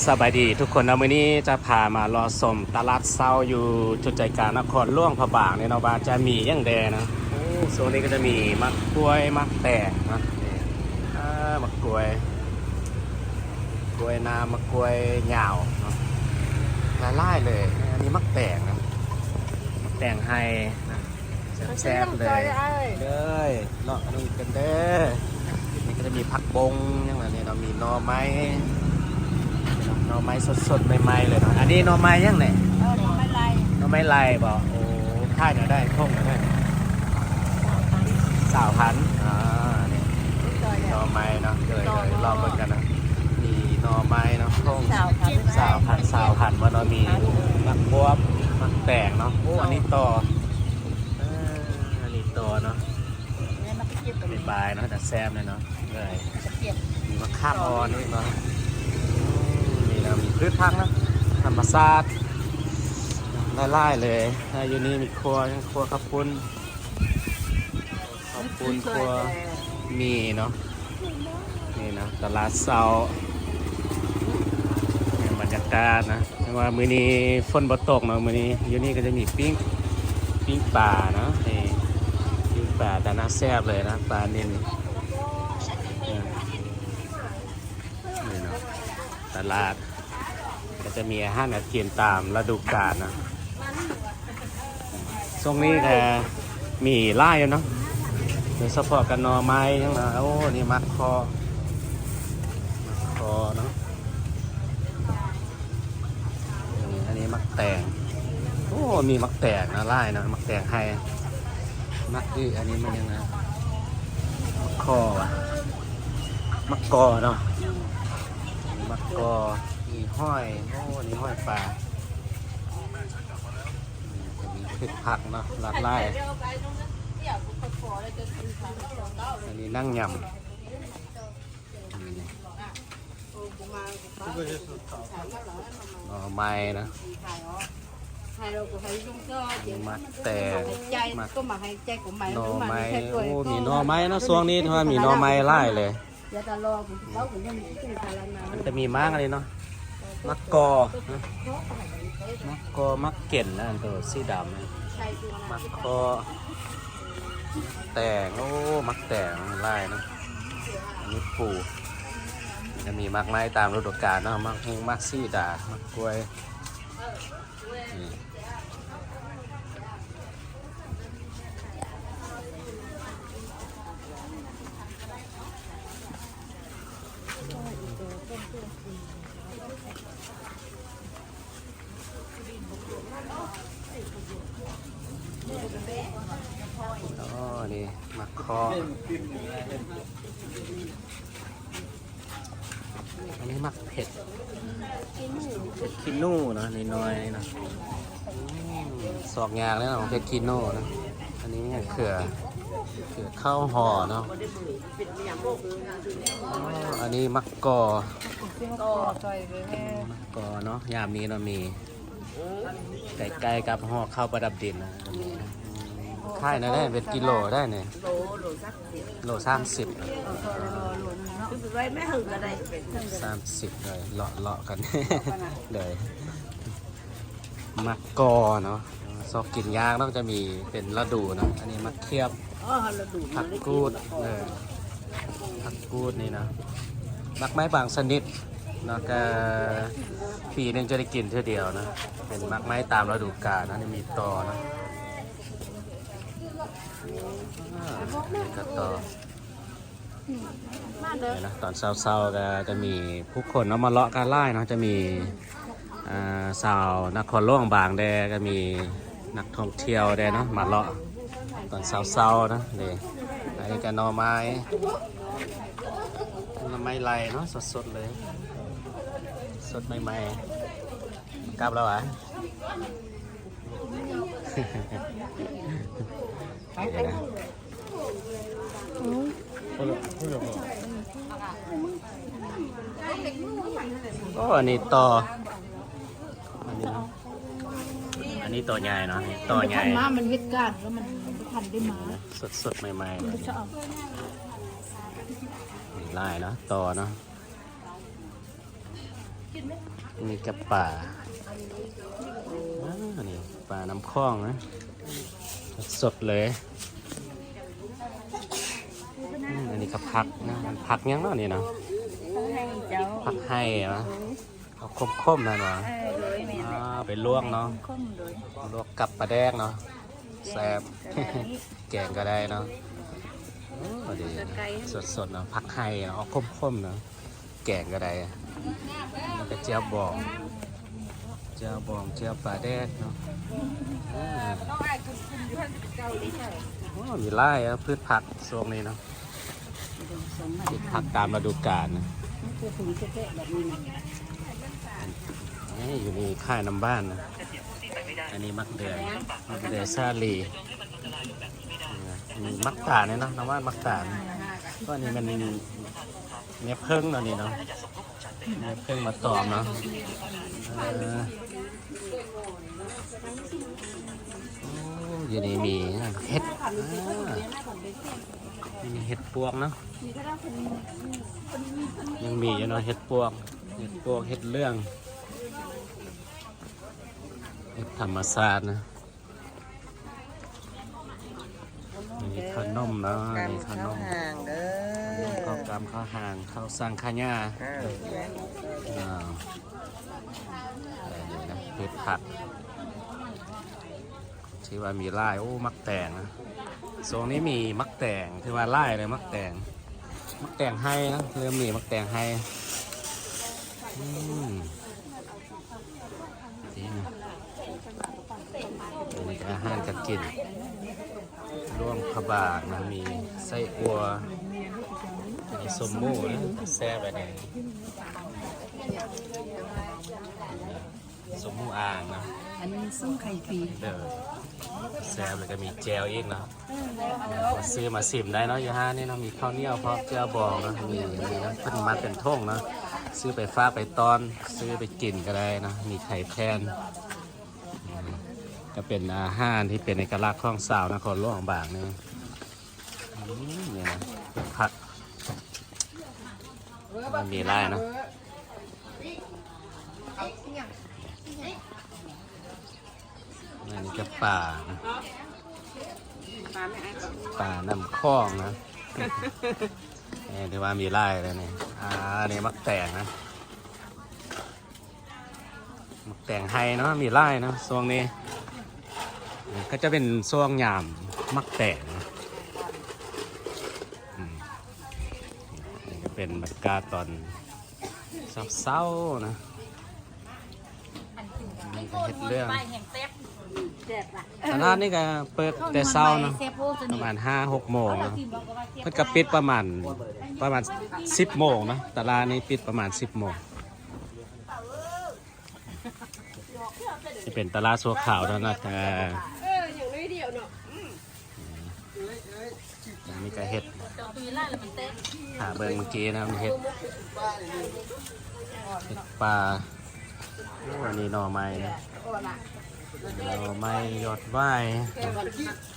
ສະບາຍດີທຸກຄົນເນາະ, ມື້ນີ້ຈະພາມາເລາະຊົມຕະຫຼາດເຊົ້າຢູ່ຈຸດໃຈກາງນະຄອນຫຼວງພະບາງນີ້ເນາະ ວ່າຈະມີຫຍັງແດ່ນະ. ໂອ້ ຊ່ວງນີ້ກໍຈະມີໝາກກ້ວຍ ໝາກແຕງເນາະ ນີ້ ອາ ໝາກກ້ວຍ ກ້ວຍນ້ຳ ໝາກກ້ວຍຍາວເນາະ ຫຼາຍໆເລີຍ. ອັນນີ້ໝາກແຕງນະ ໝາກແຕງໄຮ່ນະ. ແຊບໆເລີຍ ເດີ ເລາະນຳກັນເດີ. ນີ້ກໍຈະມີຜັກບົງຫຍັງແບບນີ້ເນາະ ມີໜໍ່ໄມ້ ໜໍ່ໄມ້ສົດໆໃໝ່ໆເລີຍເນາະ. ອັນນີ້ໜໍ່ໄມ້ຫຍັງແດ່? ເອີ ໜໍ່ໄມ້ໄລ່ ໜໍ່ໄມ້ໄລ່ບໍ? ໂອ້ ຂາຍແນວໃດ? ຖົງແນວໃດ? ຊາວພັນ ອາ ນີ້ໜໍ່ໄມ້ເນາະ ເດີ ເລາະເບິ່ງກັນນະ. ມີໜໍ່ໄມ້ເນາະ ຖົງຊາວພັນ ຊາວພັນ ຊາວພັນບໍ່ເນາະ. ມີໝາກບວບ ໝາກແຕງເນາະ. ໂອ້ ອັນນີ້ຕໍ່ ເອີ ອັນນີ້ຕໍ່ເນາະ ແມ່ນໝາກກະເຈັບ ເປັນບາຍເນາະ ແຕ່ແຊບເລີຍເນາະ ເອີຍ ມີໝາກຂາມອ່ອນອີກເນາະ. ອືມ ນີ້ນະ ມີພືດຜັກນະ ທຳມະຊາດຫຼາຍໆເລີຍ. ອາ ຢູ່ນີ້ມີຂົ້ວ ຫຍັງ ຂົ້ວເຂົ້າປຸ້ນ ເຂົ້າປຸ້ນ ຂົ້ວໝີ່ເນາະ. ນີ້ນະ ຕະຫຼາດເຊົ້າ ນີ້ບັນຍາກາດນະ ແຕ່ວ່າມື້ນີ້ຝົນບໍ່ຕົກເນາະ. ມື້ນີ້ຢູ່ນີ້ກໍຈະມີປີ້ງ ປີ້ງປາເນາະ ນີ້ ປີ້ງປາ ຕາໜ້າແຊບເລີຍນະ ປານິນ. ນີ້ເນາະ ຕະຫຼາດ ກໍຈະມີອາຫານການກິນຕາມລະດູການນະ. ຊ່ວງນີ້ກໍມີຫຼາຍຢູ່ເນາະ ໂດຍສະເພາະກັບໜໍ່ໄມ້ຫຍັງນະ. ໂອ້ ນີ້ໝາກຄໍ່ ໝາກຄໍ່ເນາະ. ນີ້ ອັນນີ້ໝາກແຕງ ໂອ້ ມີໝາກແຕງນະ ຫຼາຍນະ ໝາກແຕງໄຮ່ ໝາກອຶ. ອັນນີ້ມັນຫຍັງນະ? ໝາກຄໍ່ຫວາ? ໝາກກໍເນາະ ໝາກກໍ. ມີຫອຍ ໂອ້ ນີ້ຫອຍປາ ມີພືດຜັກເນາະ ຫຼາກຫຼາຍ. ອັນນີ້ໜັງຫຍ້ຳ ໜໍ່ໄມ້ນະ ໝາກແຕງ ໝາກ ໜໍ່ໄມ້. ໂອ້ ມີໜໍ່ໄມ້ເນາະ ຊ່ວງນີ້ຖືວ່າມີໜໍ່ໄມ້ຫຼາຍເລີຍ. ມັນຈະມີໝາກອັນນີ້ເນາະ ໝາກກໍ ໝາກກໍ ໝາກເກັນນະ ອັນໂຕສີດຳ ໝາກກໍ ແຕງ. ໂອ້ ໝາກແຕງຫຼາຍເນາະ. ອັນນີ້ປູ ຈະມີໝາກໄມ້ຕາມລະດູການເນາະ ໝາກຮຸ່ງ ໝາກສີດາ ໝາກກ້ວຍ. ນີ້ ອໍ ນີ້ໝາກຄໍ່ ອັນນີ້ໝາກເຜັດ ເຜັດຂີ້ໜູເນາະ ນ້ອຍໆເນາະ. ອືມ ຊອກຍາກເລີຍເນາະ ເຜັດຂີ້ໜູເນາະ. ອັນນີ້ເຂືອ ເຂືອເຂົ້າຫໍ່ເນາະ. ອໍ ອັນນີ້ໝາກກໍ ກໍ ໝາກກໍເນາະ ຍາມນີ້ເນາະ ມີ ໃກ້ໆກັບຫໍ່ເຂົ້າປະດັບດິນນະ. ອັນນີ້ນະ ຂາຍແນວໃດ? ເປັນກິໂລໄດ້ນີ້ ໂລ ໂລສາມສິບ ສາມສິບເລີຍ. ເລາະໆກັນເລີຍ ໝາກກໍເນາະ ຊອກກິນຍາກເນາະ ຈະມີເປັນລະດູເນາະ. ອັນນີ້ໝາກຂຽບ ຜັກກູດ ເອີ ຜັກກູດນີ້ເນາະ. ໝາກໄມ້ບາງຊະນິດເນາະ ກະປີໜຶ່ງຈະໄດ້ກິນເທື່ອດຽວເນາະ ເປັນໝາກໄມ້ຕາມລະດູການເນາະ. ນີ້ມີຕໍເນາະ ອາ ນີ້ກະຕໍ ນີ້ນະ ຕອນເຊົ້າໆກະຈະມີຜູ້ຄົນເນາະ ມາເລາະກະຫຼາຍເນາະ ຈະມີ ອ່າ ຊາວນະຄອນຫຼວງບາງແດ່ ກໍມີນັກທ່ອງທ່ຽວແດ່ເນາະ ມາເລາະຕອນເຊົ້າໆນະ. ນີ້ ອັນນີ້ກໍໜໍ່ໄມ້ ໜໍ່ໄມ້ໄລ່ເນາະ ສົດໆເລີຍ ສົດໃໝ່ໆ. ກັບແລ້ວຫວາ? ໂອ້ ອັນນີ້ຕໍ່ ອັນນີ້ ອັນນີ້ຕໍ່ໃຫຍ່ເນາະ ນີ້ຕໍ່ໃຫຍ່ ມັນມາ ມັນເຮັດການແລ້ວ ມັນ ມັນບໍ່ທັນໄດ້ມາ ສົດໆໃໝ່ໆເລີຍ. ມັນຈະເອົາ ຫຼາຍເນາະ ຕໍ່ເນາະ. ນີ້ກະປາ ອາ ນີ້ປານ້ຳຂອງນະ ສົດໆເລີຍ. ອືມ ອັນນີ້ກະຜັກນະ ມັນຜັກຫຍັງເນາະນີ້ເນາະ? ຜັກໄຮ່ເຈົ້າ ຜັກໄຮ່ເນາະ ເອົາຂົມໆນັ້ນຫວາ? ເອີ ໂດຍ ແມ່ນ ອາ ໄປລວກເນາະ ຂົມໆ ໂດຍ ລວກກັບປາແດກເນາະ ແຊບ ແກງກະໄດ້ເນາະ. ໂອ້ ດີ ສົດໆເນາະ ຜັກໄຮ່ເນາະ ອອກຂົມໆເນາະ ແກງກະໄດ້ ແລ້ວກະແຈ່ວບອງ ແຈ່ວບອງ ແຈ່ວປາແດກເນາະ. ອາ ໂອ້ ມີຫຼາຍເນາະ ພືດຜັກຊ່ວງນີ້ເນາະ ພືດຜັກຕາມລະດູການນະ. ນີ້ຢູ່ນີ້ຂາຍນຳບ້ານນະ. ອັນນີ້ໝາກເດືອຍ ໝາກເດືອຍສາລີ ມີໝາກຕານເນາະ ນ້ຳຫວານໝາກຕານ. ກໍອັນນີ້ແມ່ນແມ່ເຜິ້ງເນາະນີ້ເນາະ ແມ່ເຜິ້ງມາຕອມເນາະ. ເອີ ໂອ້ ຢູ່ນີ້ມີເຫັດ ອາ ມີເຫັດປວກເນາະ ຍັງມີຢູ່ເນາະ ເຫັດປວກ ເຫັດປວກ ເຫັດເຫຼືອງ ເຫັດທຳມະຊາດນະ. ນີ້ຂະໜົມເນາະ ນີ້ຂະໜົມ ເຂົ້າຫາງເດີ ເຂົ້າກຳ ເຂົ້າຫາງ ເຂົ້າສັງຂະຫຍາ ເອີ ອ່າ ເຮັດຜັກ ຖືວ່າມີຫຼາຍ. ໂອ້ ໝາກແຕງນະ ຊ່ວງນີ້ມີໝາກແຕງ ຖືວ່າຫຼາຍເລີຍໝາກແຕງ ໝາກແຕງໄຮ່ນະ ເລີ່ມມີໝາກແຕງໄຮ່. ອືມ ນີ້ນະ ອັນນີ້ກະອາຫານການກິນ ຫຼວງພະບາງນະ ມີໄສ້ອົ່ວ ມີສົ້ມໝູນະ ແຊບອັນນີ້ ສົ້ມໝູອ່າງນະ ອັນນີ້ສົ້ມໄຂ່ຟີ ເດີ ແຊບ ແລ້ວກະມີແຈ່ວອີກເນາະ. ຊື້ມາຊິມໄດ້ເນາະ ຢູ່ຮ້ານນີ້ເນາະ ມີເຂົ້າໜຽວພ້ອມ ແຈ່ວບອງເນາະ ມີ ມີນະ ເພິ່ນມັດເປັນຖົງເນາະ ຊື້ໄປຝາກໄປຕ້ອນ ຊື້ໄປກິນກະໄດ້ເນາະ ມີໄຂ່ແຜ່ນ. ອືມ ກະເປັນອາຫານທີ່ເປັນເອກະລັກຂອງຊາວນະຄອນຫຼວງບາງນີ້. ອືມ ນີ້ນະ ຜັກ ມັນມີຫຼາຍເນາະ. ອັນນີ້ກະປານະ ປານ້ຳຂອງນະ ເອີ ຖືວ່າມີຫຼາຍເລີຍນີ້. ອາ ນີ້ໝາກແຕງນະ ໝາກແຕງໄຮ່ເນາະ ມີຫຼາຍເນາະຊ່ວງນີ້ ກະຈະເປັນຊ່ວງຍາມໝາກແຕງນະ. ອືມ ນີ້ກະເປັນບັນຍາກາດຕອນ ເຊົ້າໆນະ ມີແຕ່ເຫັດເຫຼືອງ. ຕະຫຼາດນີ້ກະເປີດແຕ່ເຊົ້າເນາະ ປະມານຫ້າຫົກໂມງເນາະ ເພິ່ນກະປິດປະມານ ປະມານສິບໂມງເນາະ ຕະຫຼາດນີ້ປິດປະມານສິບໂມງ. ຈະເປັນຕະຫຼາດຊົ່ວຄາວເທົ່ານັ້ນ ເອີ ເອີ ຢ່າງໜ້ອຍດຽວເນາະ. ອັນນີ້ກະເຫັດ ຫາເບິ່ງມື້ກີ້ນະ ເຫັດ ເຫັດປ່າ. ໂອ້ ອັນນີ້ໜໍ່ໄມ້ນະ ໜໍ່ໄມ້ຍອດຫວາຍ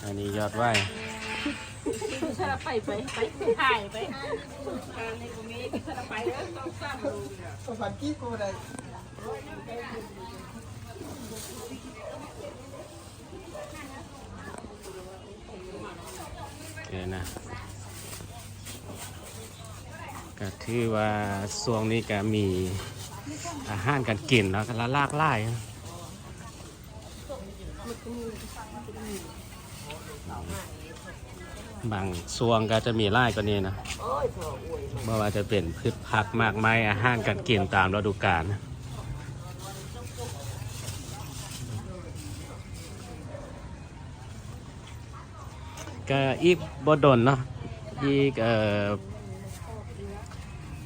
ອັນນີ້ຍອດຫວາຍ. ໂອເຄນະ ກະຖືວ່າຊ່ວງນີ້ກະມີອາຫານການກິນເນາະ ກະຫຼາກຫຼາຍ. ບາງຊ່ວງກະຈະມີຫຼາຍກວ່ານີ້ນະ ບໍ່ວ່າຈະເປັນພືດຜັກໝາກໄມ້ ອາຫານການກິນຕາມລະດູການ. ກະອີກບໍ່ດົນເນາະ ອີກ ເອີ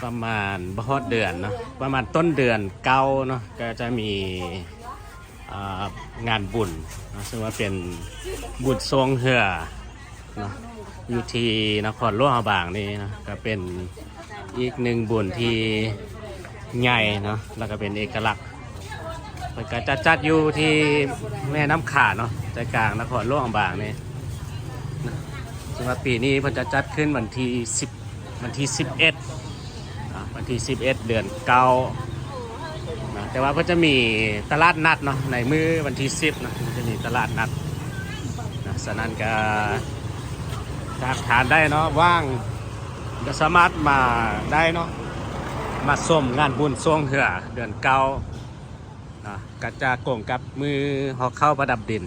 ປະມານບໍ່ຮອດເດືອນເນາະ ປະມານຕົ້ນເດືອນເກົ້າເນາະ ກະຈະມີ ອ່າ ງານບຸນເນາະ ເຊິ່ງວ່າເປັນບຸນຊ່ວງເຮືອເນາະ ຢູ່ທີ່ນະຄອນຫຼວງພະບາງນີ້ເນາະ ກະເປັນ ອີກໜຶ່ງບຸນທີ່ໃຫຍ່ເນາະ ແລ້ວກະເປັນເອກະລັກ. ເພິ່ນກະຈະຈັດຢູ່ທີ່ແມ່ນ້ຳຂາເນາະ ໃຈກາງນະຄອນຫຼວງພະບາງນີ້. ເຊິ່ງວ່າປີນີ້ເພິ່ນຈະຈັດຂຶ້ນວັນທີສິບ ວັນທີສິບເອັດເນາະ ວັນທີສິບເອັດ ເດືອນເກົ້າ ແຕ່ວ່າເພິ່ນຈະມີຕະຫຼາດນັດເນາະ ໃນມື້ວັນທີສິບເນາະ ເພິ່ນຈະມີຕະຫຼາດນັດນະ. ສະນັ້ນກະ ຖ້າທ່ານໃດເນາະ ວ່າງ ກະສາມາດມາໄດ້ເນາະ ມາຊົມງານບຸນຊ່ວງເຮືອເດືອນເກົ້າເນາະ ກະຈະກົງກັບມື້ຫໍ່ເຂົ້າປະດັບດິນ.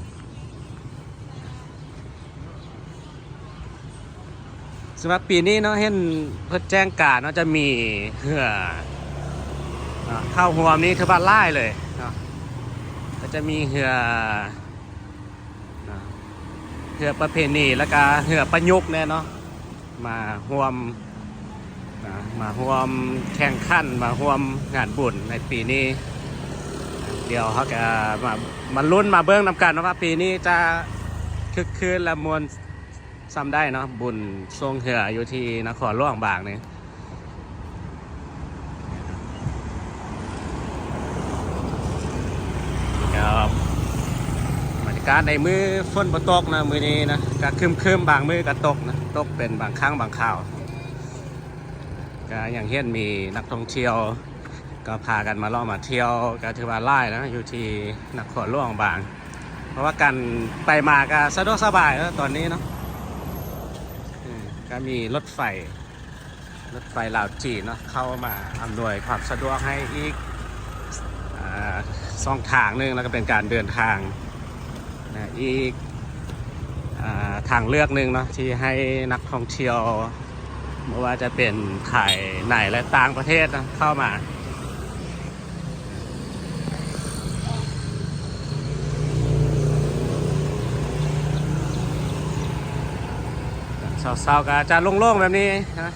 ສຳລັບປີນີ້ເນາະ ເຫັນເພິ່ນແຈ້ງການເນາະ ຈະມີເຮືອເນາະ ເຂົ້າຮ່ວມນີ້ຖືວ່າຫຼາຍເລີຍເນາະ ກະຈະມີເຮືອເນາະ ເຮືອປະເພນີ ແລ້ວກະເຮືອປະຍຸກແດ່ເນາະ ມາຮ່ວມ ນະ ມາຮ່ວມແຂ່ງຂັນ ມາຮ່ວມງານບຸນໃນປີນີ້. ດຽວເຮົາກະມາ ມາລຸ້ນມາເບິ່ງນຳກັນເນາະ ວ່າປີນີ້ຈະຄຶກຄື້ນ ແລະ ມ່ວນສ່ຳໃດເນາະ ບຸນຊ່ວງເຮືອຢູ່ທີ່ນະຄອນຫຼວງບາງນີ້. ກະບັນຍາກາດໃນມື້ຝົນບໍ່ຕົກນະ ມື້ນີ້ນະ ກະຄຶ້ມໆ ບາງມື້ກະຕົກນະ ຕົກເປັນບາງຄັ້ງບາງຄາວ. ກະຍັງເຫັນມີນັກທ່ອງທ່ຽວ ກໍພາກັນມາເລາະມາທ່ຽວ ກໍຖືວ່າຫຼາຍນະ ຢູ່ທີ່ນະຄອນຫຼວງບາງ ເພາະວ່າການໄປມາກໍສະດວກສະບາຍເນາະ ຕອນນີ້ເນາະ. ເອີ ກໍມີລົດໄຟ ລົດໄຟລາວຈີນເນາະ ເຂົ້າມາອຳນວຍຄວາມສະດວກໃຫ້ອີກ ອ່າ ຊ່ອງທາງໜຶ່ງ ແລ້ວກໍເປັນການເດີນທາງນະ ອີກ ອ່າ ທາງເລືອກໜຶ່ງເນາະ ທີ່ໃຫ້ນັກທ່ອງທ່ຽວ ບໍ່ວ່າຈະເປັນພາຍໃນ ແລະ ຕ່າງປະເທດເນາະ ເຂົ້າມາ. ເຊົ້າໆ ກໍຈະໂລ່ງໆ ແບບນີ້ນະ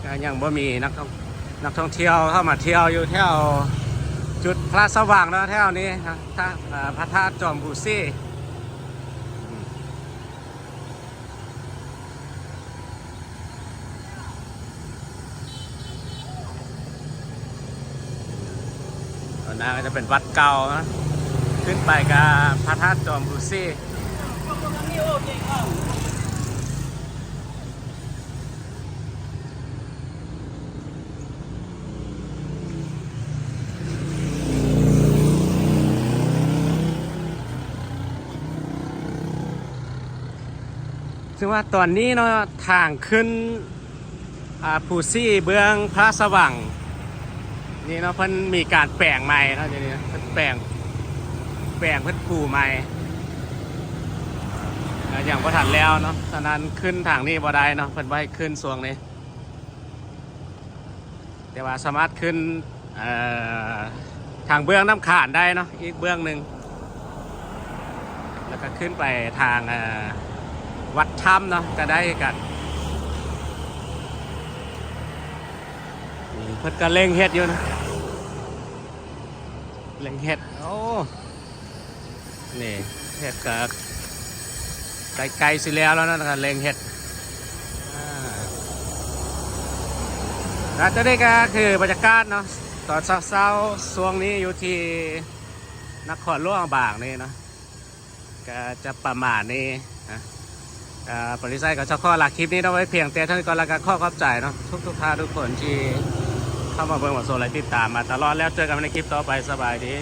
ກໍຍັງບໍ່ມີນັກທ່ອງ ນັກທ່ອງທ່ຽວເຂົ້າມາທ່ຽວຢູ່ແຖວຈຸດພະລາຊະວັງເນາະ ແຖວນີ້ນະ ພະ ເອີ ພະທາດຈອມພູສີ. ຕອນໜ້າກໍຈະເປັນວັດເກົ່ານະ ຂຶ້ນໄປກໍພະທາດຈອມພູສີ. ເຊິ່ງວ່າຕອນນີ້ເນາະ ທາງຂຶ້ນ ອ່າ ພູສີເບື້ອງພະລາຊະວັງນີ້ເນາະ ເພິ່ນມີການແປງໃໝ່ເນາະ ດຽວນີ້ເພິ່ນແປງ ແປງ ເພິ່ນປູໃໝ່ ກໍຍັງບໍ່ທັນແລ້ວເນາະ. ສະນັ້ນຂຶ້ນທາງນີ້ບໍ່ໄດ້ເນາະ ເພິ່ນບໍ່ໃຫ້ຂຶ້ນຊ່ວງນີ້ ແຕ່ວ່າສາມາດຂຶ້ນ ເອີ ທາງເບື້ອງນ້ຳຄານໄດ້ເນາະ ອີກເບື້ອງໜຶ່ງ ແລ້ວກໍຂຶ້ນໄປທາງ ເອີ ວັດຖ້ຳເນາະ ກໍໄດ້ຄືກັນ. ນີ້ເພິ່ນກໍເລັ່ງເຮັດຢູ່ນະ ເລັ່ງເຮັດ ໂອ້ ນີ້ເຮັດກໍໃກ້ໆ ຊິແລ້ວແລ້ວເນາະ ກໍເລັ່ງເຮັດ ອ່າ ແລ້ວຕົວນີ້ກໍຄືບັນຍາກາດເນາະ ຕອນເຊົ້າໆ ຊ່ວງນີ້ຢູ່ທີ່ນະຄອນຫຼວງບາງນີ້ເນາະ ກໍຈະປະມານນີ້ນະ. ອ່າ ບໍລິສັດກໍຈະຂໍລາຄລິບນີ້ເນາະ ໄວ້ພຽງແຕ່ເທົ່ານີ້ກ່ອນ ແລ້ວກໍຂໍຂອບໃຈເນາະ ທຸກໆ ທ່ານທຸກຄົນທີ່ເຂົ້າມາເບິ່ງມາຊົມ ແລະ ຕິດຕາມມາຕະຫຼອດ ແລ້ວເຈີກັນໃນຄລິບຕໍ່ໄປ ສະບາຍດີ.